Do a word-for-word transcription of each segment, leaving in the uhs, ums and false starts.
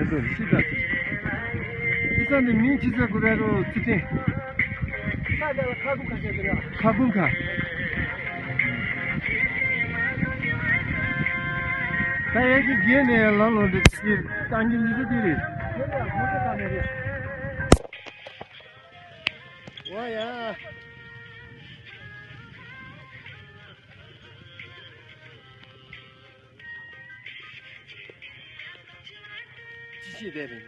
ཤི་ད་ཤི། ཁྱི་ས་འདི་མིང་ཅི་ཟེར་དགོས་རེད་རོ་ཚུལ་ཁྲིམས། ས་དེ་ལ་ཁ་ཁུ་ཁ་ཟེར་གི་རེད། ཁ་ཁུ་ཁ། ད་ཡས་ཀྱི་རྒན་ནས་ལམ་ལོག་འདི་ཅི་བཏང་གི་མི་ཟེར་དེ་རེད། དེ་ལ་མི་ཟེར་ག་ནས་རེད། ཝ་ཡ། ཅི་ཞིག་བསྡད་རེད།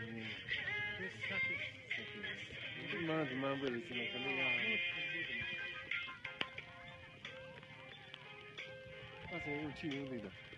མང་དུ་མང་པོ་རེད་ཟེར་ན་ག་ལེ་ཡ། ཨ་ཟེར་ཡོང་ཆི་ཡོང་ལེ་ད།